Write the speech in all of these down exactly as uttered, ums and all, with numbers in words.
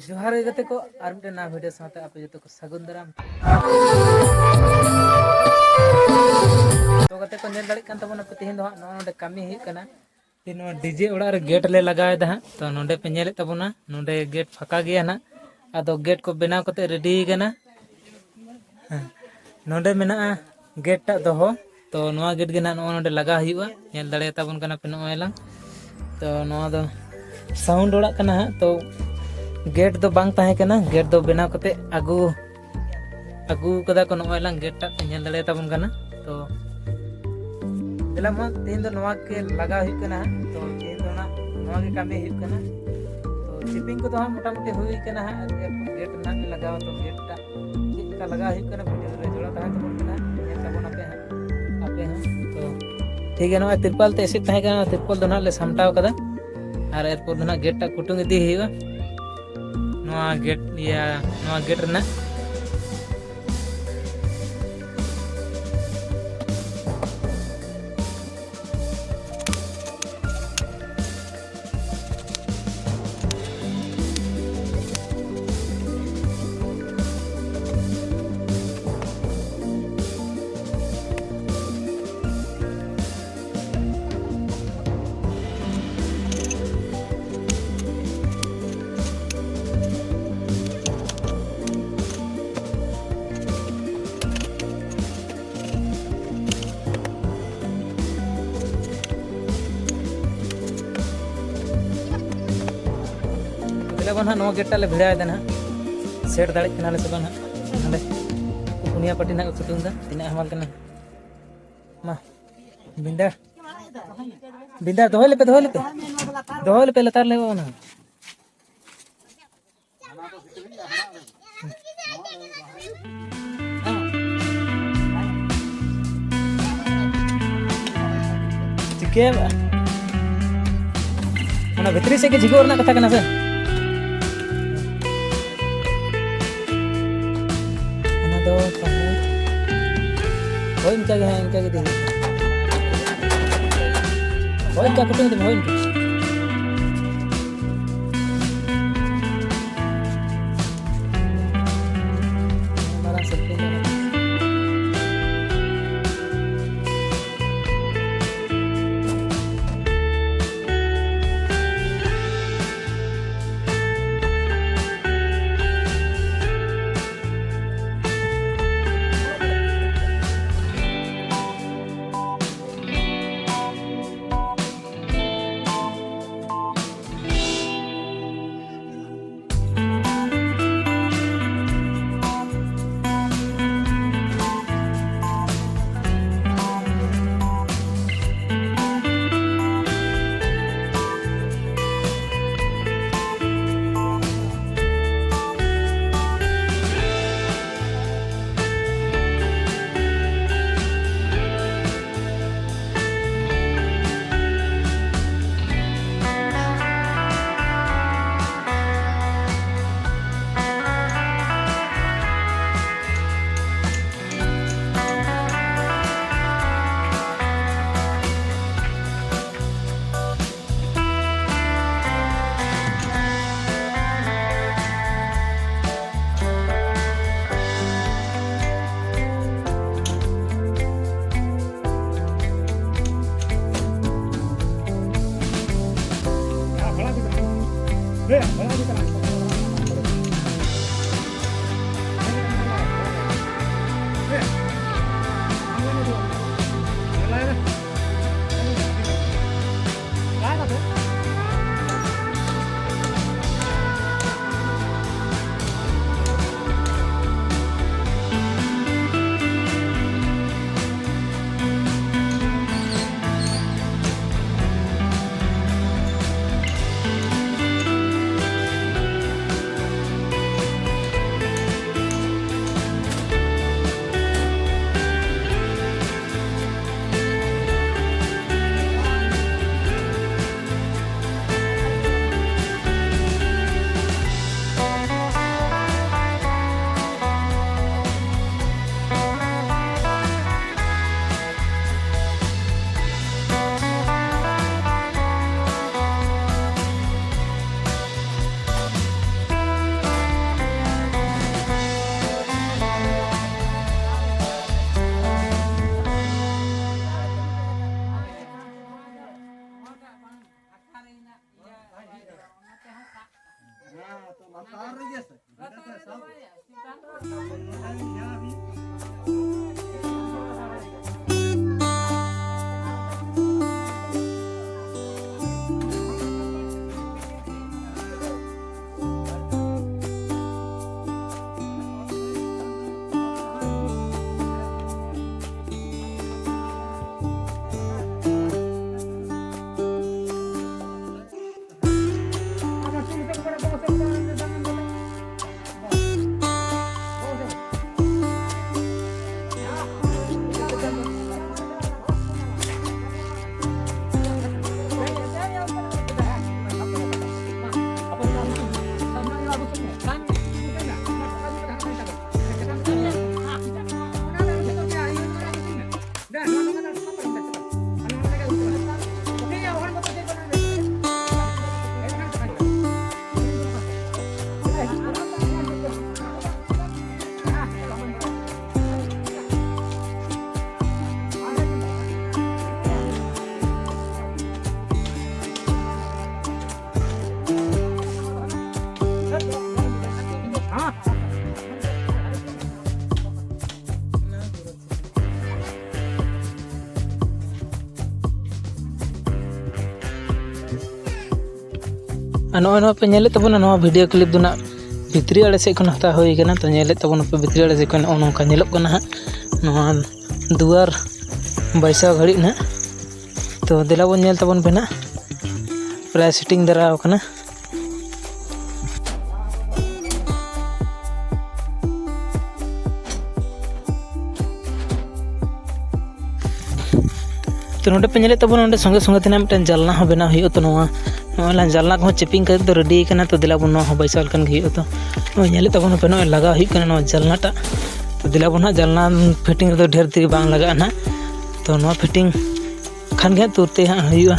ᱡᱚᱦᱟᱨ ᱜᱮ ᱜᱟᱛᱮ ᱠᱚ, ᱟᱨ ᱢᱤᱫᱴᱮᱱ ᱱᱟᱣᱟ ᱵᱷᱤᱰᱤᱭᱳ ᱥᱟᱶᱛᱮ ᱟᱯᱮ ᱡᱚᱛᱚ ᱠᱚ ᱥᱟᱹᱜᱩᱱ ᱫᱟᱨᱟᱢ᱾ ᱛᱚ ᱜᱟᱛᱮ ᱠᱚ, ᱧᱮᱞ ᱫᱟᱲᱮᱭᱟᱜ ᱠᱟᱱ ᱛᱟᱵᱚᱱᱟ ᱯᱮ, ᱛᱮᱦᱮᱧ ᱫᱚ ᱦᱟᱸᱜ ᱱᱚᱜᱼᱚ ᱱᱚᱰᱮ ᱠᱟᱹᱢᱤ ᱦᱩᱭᱩᱜ ᱠᱟᱱᱟ᱾ ᱛᱮ ᱱᱚᱣᱟ ᱰᱤᱡᱮ ᱚᱲᱟᱜ ᱨᱮ ᱜᱮᱴ ᱞᱮ ᱞᱟᱜᱟᱣ ᱮᱫᱟ ᱦᱟᱸᱜ᱾ ᱛᱚ ᱱᱚᱰᱮ ᱯᱮ ᱧᱮᱞᱮᱫ ᱛᱟᱵᱚᱱᱟ, ᱱᱚᱰᱮ ᱜᱮᱴ ᱯᱷᱟᱸᱠᱟ ᱜᱮᱭᱟ ᱱᱟᱜ᱾ ᱟᱫᱚ ᱜᱮᱴ ᱠᱚ ᱵᱮᱱᱟᱣ ᱠᱟᱛᱮ ᱨᱮᱰᱤ ᱠᱟᱱᱟ᱾ ᱦᱮᱸ, ᱱᱚᱰᱮ ᱢᱮᱱᱟᱜᱼᱟ ᱜᱮᱴ ᱴᱟᱜ ᱫᱚᱦᱚ᱾ ᱛᱚ ᱱᱚᱣᱟ ᱜᱮᱴ ᱜᱮ ᱱᱟᱜ ᱱᱚᱜᱼᱚ ᱱᱚᱰᱮ ᱞᱟᱜᱟᱣ ᱦᱩᱭᱩᱜᱼᱟ᱾ ᱧᱮᱞ ᱫᱟᱲᱮᱭᱟᱛᱟ ᱵᱚᱱ ᱠᱟᱱᱟ ᱯᱮ ᱱᱚᱜᱼᱚᱭ ᱞᱟᱝ᱾ ᱛᱚ ᱱᱚᱣᱟ ᱫᱚ ᱥᱟᱣᱩᱱᱰ ᱚᱲᱟᱜ ᱠᱟᱱᱟ ᱦᱟᱸᱜ᱾ ᱛᱚ ᱜᱮᱴ ᱫᱚ ᱵᱟᱝ ᱛᱟᱦᱮᱸ ᱠᱟᱱᱟ, ᱜᱮᱴ ᱫᱚ ᱵᱮᱱᱟᱣ ᱠᱟᱛᱮ ᱟᱹᱜᱩ ᱟᱹᱜᱩ ᱠᱟᱫᱟ ᱠᱚ᱾ ᱱᱚᱜᱼᱚᱭ ᱞᱟᱝ ᱜᱮᱴ ᱴᱟᱜ ᱯᱮ ᱧᱮᱞ ᱫᱟᱲᱮᱭᱟᱛᱟ ᱵᱚᱱ ᱠᱟᱱᱟ᱾ ᱛᱚ ᱫᱮᱞᱟ ᱢᱟ, ᱛᱮᱦᱮᱧ ᱫᱚ ᱱᱚᱣᱟ ᱜᱮ ᱞᱟᱜᱟᱣ ᱦᱩᱭᱩᱜ ᱠᱟᱱᱟ ᱦᱟᱸᱜ᱾ ᱛᱚ ᱛᱮᱦᱮᱧ ᱫᱚ ᱱᱟᱜ ᱱᱚᱣᱟ ᱜᱮ ᱠᱟᱹᱢᱤ ᱦᱩᱭᱩᱜ ᱠᱟᱱᱟ᱾ ᱛᱚ ᱥᱤᱯᱤᱝ ᱠᱚᱫᱚ ᱦᱟᱸᱜ ᱢᱚᱴᱟᱢᱩᱴᱤ ᱦᱩᱭ ᱠᱟᱱᱟ ᱦᱟᱸᱜ᱾ ᱟᱨ ᱮᱨᱯᱚᱨ ᱜᱮᱴ ᱨᱮᱱᱟᱜ ᱞᱮ ᱞᱟᱜᱟᱣᱟ᱾ ᱛᱚ ᱜᱮᱴ ᱴᱟᱜ ᱪᱮᱫ ᱞᱮᱠᱟ ᱞᱟᱜᱟᱣ ᱦᱩᱭᱩᱜ ᱠᱟᱱᱟ, ᱵᱷᱤᱰᱤᱭᱳ ᱨᱮ ᱡᱚᱲᱟᱣ ᱛᱟᱦᱮᱱ ᱛᱟᱵᱚᱱ ᱠᱟᱱᱟ, ᱧᱮᱞ ᱛᱟᱵᱚᱱ ᱟᱯᱮ ᱦᱟᱸᱜ, ᱟᱯᱮ ᱦᱟᱸᱜ᱾ ᱛᱚ ᱴᱷᱤᱠ ᱜᱮᱭᱟ, ᱱᱚᱣᱟ ᱛᱤᱨᱯᱟᱞ ᱛᱮ ᱮᱥᱮᱫ ᱛᱟᱦᱮᱸ ᱠᱟᱱᱟ, ᱚᱱᱟ ᱛᱤᱨᱯᱟᱞ ᱫᱚ ᱱᱟᱜ ᱞᱮ ᱥᱟᱢᱴᱟᱣ ᱠᱟᱫᱟ᱾ ᱟᱨ ᱮᱨᱯᱚᱨ ᱫᱚ ᱱᱟᱜ ᱜᱮᱴ ᱴᱟᱜ ᱠᱩᱴᱩᱝ ᱤᱫᱤ ᱦᱩᱭᱩᱜᱼᱟ᱾ ᱱᱚᱣᱟ ᱜᱮᱴ, ᱤᱭᱟᱹ, ᱱᱚᱣᱟ ᱜᱮᱴ ᱨᱮᱱᱟᱜ ᱫᱮᱞᱟ ᱵᱚᱱ ᱦᱟᱸᱜ, ᱱᱚᱣᱟ ᱜᱮᱴ ᱴᱟᱜ ᱞᱮ ᱵᱷᱤᱲᱟᱣ ᱮᱫᱟ ᱱᱟᱦᱟᱜ, ᱥᱮᱴ ᱫᱟᱲᱮᱜ ᱠᱟᱱᱟᱞᱮ ᱥᱮ ᱵᱟᱝ ᱦᱟᱸᱜ᱾ ᱦᱟᱸᱰᱮ ᱯᱩᱱᱭᱟ ᱯᱟᱹᱴᱤ ᱱᱟᱦᱟᱜ ᱠᱚ ᱠᱩᱴᱩᱝ ᱮᱫᱟ, ᱛᱤᱱᱟᱹᱜ ᱦᱟᱢᱟᱞ ᱠᱟᱱᱟ᱾ ᱢᱟ, ᱵᱤᱸᱫᱟᱲ, ᱵᱤᱸᱫᱟᱲ ᱫᱚᱦᱚᱭ ᱞᱮᱯᱮ, ᱫᱚᱦᱚᱭ ᱞᱮᱯᱮ, ᱫᱚᱦᱚᱭ ᱞᱮᱯᱮ, ᱞᱟᱛᱟᱨ ᱞᱮ ᱚᱱᱟ᱾ ᱪᱤᱠᱟᱹ ᱚᱱᱟ ᱵᱷᱤᱛᱨᱤ ᱥᱮᱫ ᱜᱮ ᱡᱷᱤᱜᱚᱜ ᱨᱮᱱᱟᱜ ᱠᱟᱛᱷᱟ ᱠᱟᱱᱟ ᱥᱮ? ᱚᱱᱟ ᱫᱚ ᱛᱟᱦᱮᱸ, ᱦᱳᱭ, ᱤᱱᱠᱟ ᱜᱮ, ᱦᱮᱸ, ᱤᱱᱠᱟ ᱜᱮ ᱤᱫᱤ ᱦᱩᱭᱩᱜᱼᱟ᱾ ᱦᱳᱭ, ᱤᱱᱠᱟ ᱠᱩᱴᱩᱝ ᱤᱫᱤ ᱢᱮ, ᱦᱳᱭ, ᱤᱱᱠᱟ᱾ ᱞᱟᱛᱟᱨ ᱨᱮᱜᱮ ᱥᱮ᱾ ᱱᱚᱜᱼᱚᱭ ᱱᱚᱣᱟ ᱯᱮ ᱧᱮᱞᱮᱫ ᱛᱟᱵᱚᱱᱟ, ᱱᱚᱣᱟ ᱵᱷᱤᱰᱤᱭᱳ ᱠᱞᱤᱯ ᱫᱚ ᱱᱟᱜ ᱵᱷᱤᱛᱨᱤ ᱟᱲᱮ ᱥᱮᱫ ᱠᱷᱚᱱ ᱦᱟᱛᱟᱣ ᱦᱩᱭ ᱠᱟᱱᱟ᱾ ᱛᱚ ᱧᱮᱞᱮᱫ ᱛᱟᱵᱚᱱᱟᱯᱮ ᱵᱷᱤᱛᱨᱤ ᱟᱲᱮ ᱥᱮᱫ ᱠᱷᱚᱱ ᱱᱚᱜᱼᱚ ᱱᱚᱝᱠᱟ ᱧᱮᱞᱚᱜ ᱠᱟᱱᱟ ᱦᱟᱸᱜ ᱱᱚᱣᱟ ᱫᱩᱣᱟᱨ ᱵᱟᱹᱭᱥᱟᱹᱣ ᱜᱷᱟᱹᱲᱤᱡ ᱱᱟᱜ᱾ ᱛᱚ ᱫᱮᱞᱟ ᱵᱚᱱ ᱧᱮᱞ ᱛᱟᱵᱚᱱ ᱯᱮ ᱱᱟᱜ, ᱯᱨᱟᱭ ᱥᱮᱴᱤᱝ ᱫᱷᱟᱨᱟ ᱟᱠᱟᱱᱟ᱾ ᱛᱚ ᱱᱚᱰᱮ ᱯᱮ ᱧᱮᱞᱮᱫ ᱛᱟᱵᱚᱱᱟ, ᱱᱚᱰᱮ ᱥᱚᱸᱜᱮ ᱥᱚᱸᱜᱮ ᱛᱮ ᱱᱟᱜ ᱢᱤᱫᱴᱮᱱ ᱡᱟᱞᱱᱟ ᱦᱚᱸ ᱵᱮᱱᱟᱣ ᱦᱩᱭᱩᱜᱼᱟ᱾ ᱛᱚ ᱱᱚᱣᱟ ᱱᱚᱜᱼᱚᱭ ᱞᱟᱝ ᱡᱟᱞᱱᱟ ᱠᱚᱦᱚᱸ ᱪᱮᱯᱤᱝ ᱠᱟᱛᱮ ᱫᱚ ᱨᱮᱰᱤ ᱠᱟᱱᱟ᱾ ᱛᱚ ᱫᱮᱞᱟ ᱵᱚᱱ ᱱᱚᱣᱟ ᱦᱚᱸ ᱵᱟᱹᱭᱥᱟᱹᱣ ᱞᱮᱠᱷᱟᱱ ᱜᱮ ᱦᱩᱭᱩᱜᱼᱟ᱾ ᱛᱚ ᱱᱚᱜᱼᱚᱭ ᱧᱮᱞᱮᱫ ᱛᱟᱵᱚᱱ ᱯᱮ, ᱱᱚᱜᱼᱚᱭ ᱞᱟᱜᱟᱣ ᱦᱩᱭᱩᱜ ᱠᱟᱱᱟ ᱱᱚᱣᱟ ᱡᱟᱞᱱᱟᱴᱟᱜ᱾ ᱛᱚ ᱫᱮᱞᱟ ᱵᱚᱱ ᱱᱟᱜ ᱡᱟᱞᱱᱟ ᱯᱷᱤᱴᱤᱝ ᱨᱮᱫᱚ ᱰᱷᱮᱨ ᱫᱤᱱ ᱵᱟᱝ ᱞᱟᱜᱟᱜᱼᱟ ᱱᱟᱜ᱾ ᱛᱚ ᱱᱚᱣᱟ ᱯᱷᱤᱴᱤᱝ ᱠᱷᱟᱱ ᱜᱮ ᱦᱟᱸᱜ ᱛᱩᱨᱛᱮ ᱦᱟᱸᱜ ᱦᱩᱭᱩᱜᱼᱟ᱾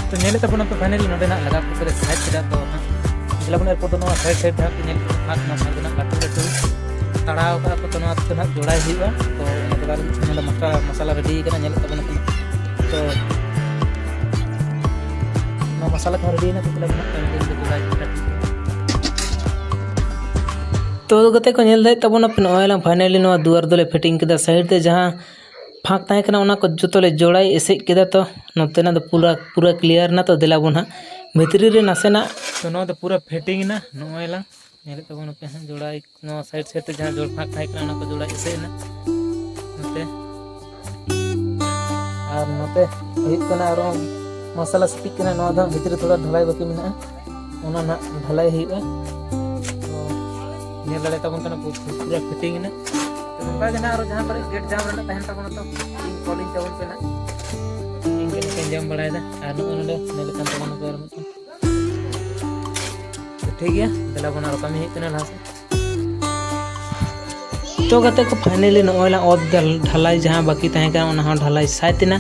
ᱛᱚ ᱧᱮᱞᱮᱫ ᱛᱟᱵᱚᱱᱟ ᱯᱮ finally ᱱᱚᱰᱮ ᱱᱟᱜ ᱞᱟᱜᱟᱣ ᱠᱟᱛᱮ ᱞᱮ ᱥᱟᱭᱤᱰ ᱠᱮᱫᱟ᱾ ᱛᱚ ᱱᱟᱜ ᱡᱮᱞᱟ ᱵᱚᱱ ᱮᱨᱯᱚᱨ ᱫᱚ ᱱᱚᱣᱟ ᱥᱟᱭᱤᱰ ᱥᱟᱭᱤᱰ ᱡᱟᱦᱟᱸ ᱯᱮ ᱧᱮᱞ ᱠᱮᱫᱟ ᱯᱷᱟᱸᱠ, ᱱᱚᱣᱟ ᱯᱷᱟᱸᱠ ᱫᱚ ᱱᱟᱜ ᱞᱟᱹᱴᱩ ᱞᱟᱹᱴᱩ ᱛᱟᱲᱟᱣ ᱠᱟᱜᱼᱟ ᱠᱚ᱾ ᱛᱚ ᱱᱚᱣᱟ ᱛᱮ ᱱᱟᱜ ᱡᱚᱲᱟᱭ ᱦᱩᱭᱩᱜᱼᱟ᱾ ᱛᱚ ᱚᱱᱟ ᱠᱚ ᱱᱚᱰᱮ ᱢᱚᱥᱞᱟ, ᱢᱚᱥᱞᱟ ᱨᱮᱰᱤ ᱠᱟᱱᱟ, ᱧᱮᱞᱮᱫ ᱛᱟᱵᱚᱱᱟ ᱯᱮ᱾ ᱛᱚ ᱱᱚᱣᱟ ᱢᱚᱥᱞᱟ ᱠᱚᱦᱚᱸ ᱨᱮᱰᱤ ᱭᱮᱱᱟ᱾ ᱛᱚ ᱛᱟᱦᱞᱮ ᱱᱟᱜ ᱠᱟᱹᱢᱤ ᱫᱤᱱ ᱫᱚ ᱡᱚᱲᱟᱭ ᱦᱩᱭᱩᱜᱼᱟ᱾ ᱛᱚ ᱜᱟᱛᱮ ᱠᱚ ᱧᱮᱞ ᱫᱟᱲᱮᱭᱟᱜ ᱛᱟᱵᱚᱱᱟ ᱯᱮ, ᱱᱚᱜᱼᱚᱭ ᱞᱟᱝ finally ᱱᱚᱣᱟ ᱫᱩᱣᱟᱨ ᱫᱚᱞᱮ ᱯᱷᱤᱴᱤᱝ ᱠᱮᱫᱟ᱾ ᱥᱟᱭᱤᱰ ᱛᱮ ᱡᱟᱦᱟᱸ ᱯᱷᱟᱸᱠ ᱛᱟᱦᱮᱸ ᱠᱟᱱᱟ, ᱚᱱᱟ ᱠᱚ ᱡᱚᱛᱚ ᱞᱮ ᱡᱚᱲᱟᱭ ᱮᱥᱮᱫ ᱠᱮᱫᱟ᱾ ᱛᱚ ᱱᱚᱛᱮᱱᱟᱜ ᱫᱚ ᱯᱩᱨᱟ, ᱯᱩᱨᱟ clear ᱮᱱᱟ᱾ ᱛᱚ ᱫᱮᱞᱟ ᱵᱚᱱ ᱦᱟᱸᱜ ᱵᱷᱤᱛᱨᱤ ᱨᱮ ᱱᱟᱥᱮᱱᱟᱜ, ᱛᱚ ᱱᱚᱣᱟ ᱫᱚ ᱯᱩᱨᱟ ᱯᱷᱤᱴᱤᱝ ᱮᱱᱟ᱾ ᱱᱚᱜᱼᱚᱭ ᱞᱟᱝ ᱧᱮᱞᱮᱫ ᱛᱟᱵᱚᱱ ᱯᱮ ᱦᱟᱸᱜ ᱡᱚᱲᱟᱭ, ᱱᱚᱣᱟ ᱥᱟᱭᱤᱰ ᱥᱟᱭᱤᱰ ᱛᱮ ᱡᱟᱦᱟᱸ ᱡᱚᱲ ᱯᱷᱟᱸᱠ ᱛᱟᱦᱮᱸ ᱠᱟᱱᱟ, ᱚᱱᱟ ᱠᱚ ᱡᱚᱲᱟᱭ ᱮᱥᱮᱫ ᱮᱱᱟ ᱱᱚᱛᱮ᱾ ᱟᱨ ᱱᱚᱛᱮ ᱦᱩᱭᱩᱜ ᱠᱟᱱᱟ ᱟᱨᱚ ᱢᱚᱥᱞᱟ ᱥᱤᱯᱤᱜ ᱠᱟᱱᱟ, ᱱᱚᱣᱟ ᱫᱚ ᱦᱟᱸᱜ ᱵᱷᱤᱛᱨᱤ ᱛᱷᱚᱲᱟ ᱰᱷᱟᱞᱟᱭ ᱵᱟᱹᱠᱤ ᱢᱮᱱᱟᱜᱼᱟ, ᱚᱱᱟ ᱱᱟᱜ ᱰᱷᱟᱞᱟᱭ ᱦᱩᱭᱩᱜᱼᱟ᱾ ᱛᱚ ᱧᱮᱞ ᱫᱟᱲᱮ ᱛᱟᱵᱚᱱ ᱠᱟᱱᱟ ᱯᱩᱨᱟᱹ ᱯᱷᱤᱴᱤᱝ ᱮᱱᱟ᱾ ᱛᱚ ᱱᱚᱝᱠᱟ ᱜᱮ ᱱᱟᱜ ᱟᱨᱚ ᱡᱟᱦᱟᱸ ᱠᱚᱨᱮ ᱜᱮᱴ ᱡᱟᱢ ᱨᱮᱱᱟᱜ ᱛᱟᱦᱮᱱ ᱛᱟᱵᱚᱱᱟ, ᱛᱚ ᱤᱧ ᱠᱚᱞᱤᱧ ᱛᱟᱵᱚᱱ ᱯᱮ ᱱᱟᱜ, ᱤᱧ ᱜᱮ ᱱᱚᱝᱠᱟ ᱡᱚᱢ ᱵᱟᱲᱟᱭᱮᱫᱟ᱾ ᱟᱨ ᱱᱚᱜᱼᱚᱭ ᱱᱚᱰᱮ ᱧᱮᱞ ᱠᱟᱱ ᱛᱟᱵᱚᱱᱟ ᱠᱚ ᱟᱨ ᱢᱤᱫᱴᱟᱝ᱾ ᱛᱚ ᱴᱷᱤᱠ ᱜᱮᱭᱟ, ᱫᱮᱞᱟ ᱵᱚᱱ ᱟᱨᱚ ᱠᱟᱹᱢᱤ ᱦᱩᱭᱩᱜ ᱠᱟᱱᱟ ᱞᱟᱦᱟ ᱥᱮᱫ᱾ ᱛᱚ ᱜᱟᱛᱮ ᱠᱚ, finally ᱱᱚᱜᱼᱚᱭ ᱞᱟᱝ ᱚᱛ ᱰᱷᱟᱞ-, ᱰᱷᱟᱞᱟᱭ ᱡᱟᱦᱟᱸ ᱵᱟᱹᱠᱤ ᱛᱟᱦᱮᱸ ᱠᱟᱱᱟ, ᱚᱱᱟ ᱦᱚᱸ ᱰᱷᱟᱞᱟᱭ ᱥᱟᱭ ᱛᱮᱱᱟ᱾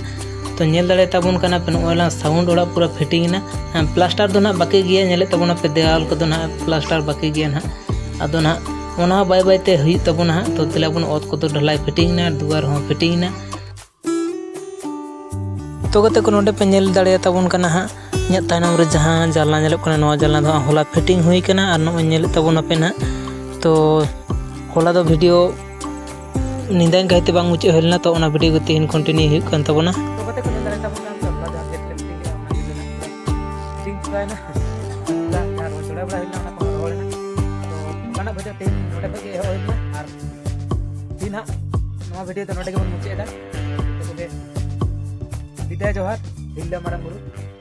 ᱛᱚ ᱧᱮᱞ ᱫᱟᱲᱮᱭᱟᱜ ᱛᱟᱵᱚᱱ ᱠᱟᱱᱟ ᱯᱮ, ᱱᱚᱜᱼᱚᱭ ᱞᱟᱝ sound ᱚᱲᱟᱜ ᱯᱩᱨᱟᱹ fitting ᱮᱱᱟ᱾ ᱦᱮᱸ, plaster ᱫᱚ ᱱᱟᱦᱟᱜ ᱵᱟᱹᱠᱤ ᱜᱮᱭᱟ, ᱧᱮᱞᱮᱫ ᱛᱟᱵᱚᱱᱟ ᱯᱮ ᱫᱮᱣᱟᱞ ᱠᱚᱫᱚ ᱱᱟᱦᱟᱜ plaster ᱵᱟᱹᱠᱤ ᱜᱮᱭᱟ ᱱᱟᱦᱟᱜ᱾ ᱟᱫᱚ ᱱᱟᱦᱟᱜ ᱚᱱᱟ ᱦᱚᱸ ᱵᱟᱭ ᱵᱟᱭ ᱛᱮ ᱦᱩᱭᱩᱜ ᱛᱟᱵᱚᱱᱟ ᱦᱟᱸᱜ᱾ ᱛᱚ ᱛᱮᱞᱟ ᱵᱚᱱ ᱚᱛ ᱠᱚᱫᱚ ᱰᱷᱟᱞᱟᱭ fitting ᱮᱱᱟ, ᱫᱩᱣᱟᱨ ᱦᱚᱸ fitting ᱮᱱᱟ᱾ ᱛᱚ ᱜᱟᱛᱮ ᱠᱚ, ᱱᱚᱰᱮ ᱯᱮ ᱧᱮᱞ ᱫᱟᱲᱮᱭᱟᱛᱟᱵᱚᱱ ᱠᱟᱱᱟ ᱦᱟᱸᱜ, ᱤᱧᱟᱹᱜ ᱛᱟᱭᱱᱚᱢ ᱨᱮ ᱡᱟᱦᱟᱸ ᱡᱟᱱᱞᱟ ᱧᱮᱞᱚᱜ ᱠᱟᱱᱟ, ᱱᱚᱣᱟ ᱡᱟᱱᱞᱟ ᱫᱚ ᱦᱟᱸᱜ ᱦᱚᱞᱟ fitting ᱦᱩᱭ ᱠᱟᱱᱟ᱾ ᱟᱨ ᱱᱚᱜᱼᱚᱭ ᱧᱮᱞᱮᱫ ᱛᱟᱵᱚᱱᱟᱯᱮ ᱱᱟᱦᱟᱜ, ᱛᱚ ᱦᱚᱞᱟ ᱫᱚ video ᱧᱤᱫᱟᱹ ᱠᱟᱭᱛᱮ ᱵᱟᱝ ᱢᱩᱪᱟᱹᱫ ᱦᱩᱭ ᱞᱮᱱᱟ, ᱛᱚ ᱚᱱᱟ video ᱜᱮ ᱛᱮᱦᱮᱧ continue ᱦᱩᱭᱩᱜ ᱠᱟᱱ ᱛᱟᱵᱚᱱᱟ᱾ ᱛᱚ ᱜᱟᱛᱮ ᱠᱚ, ᱧᱮᱞ ᱫᱟᱲᱮᱭᱟᱛᱟᱵᱚᱱ ᱠᱟᱱᱟ ᱯᱮ, ᱦᱚᱞᱟ ᱡᱟᱦᱟᱸ ᱜᱮᱴ ᱞᱮ fitting ᱞᱮᱫᱟ, ᱚᱱᱟ ᱜᱮ ᱱᱟᱦᱟᱜ fitting ᱪᱟᱵᱟᱭᱮᱱᱟ᱾ ᱦᱚᱞᱟ ᱡᱟᱦᱟᱸ ᱨᱚᱦᱚᱭ ᱪᱚᱲᱟᱭ ᱵᱟᱲᱟ ᱦᱩᱭ ᱞᱮᱱᱟ, ᱚᱱᱟ ᱠᱚᱦᱚᱸ ᱨᱚᱦᱚᱲ ᱮᱱᱟ᱾ ᱛᱚ ᱦᱚᱞᱟᱱᱟᱜ video ᱛᱮᱦᱮᱧ ᱱᱚᱰᱮ ᱠᱷᱚᱱ ᱜᱮ ᱮᱦᱚᱵ ᱦᱩᱭ ᱞᱮᱱᱟ᱾ ᱟᱨ ᱛᱮᱦᱮᱧ ᱦᱟᱸᱜ ᱱᱚᱣᱟ video ᱫᱚ ᱱᱚᱰᱮ ᱜᱮᱵᱚᱱ ᱢᱩᱪᱟᱹᱫ ᱮᱫᱟ᱾ ᱡᱚᱛᱚ ᱠᱚᱜᱮ ᱵᱤᱫᱟᱭ ᱡᱚᱦᱟᱨ, ᱛᱤᱨᱞᱟᱹ ᱢᱟᱨᱟᱝ ᱵᱩᱨᱩ᱾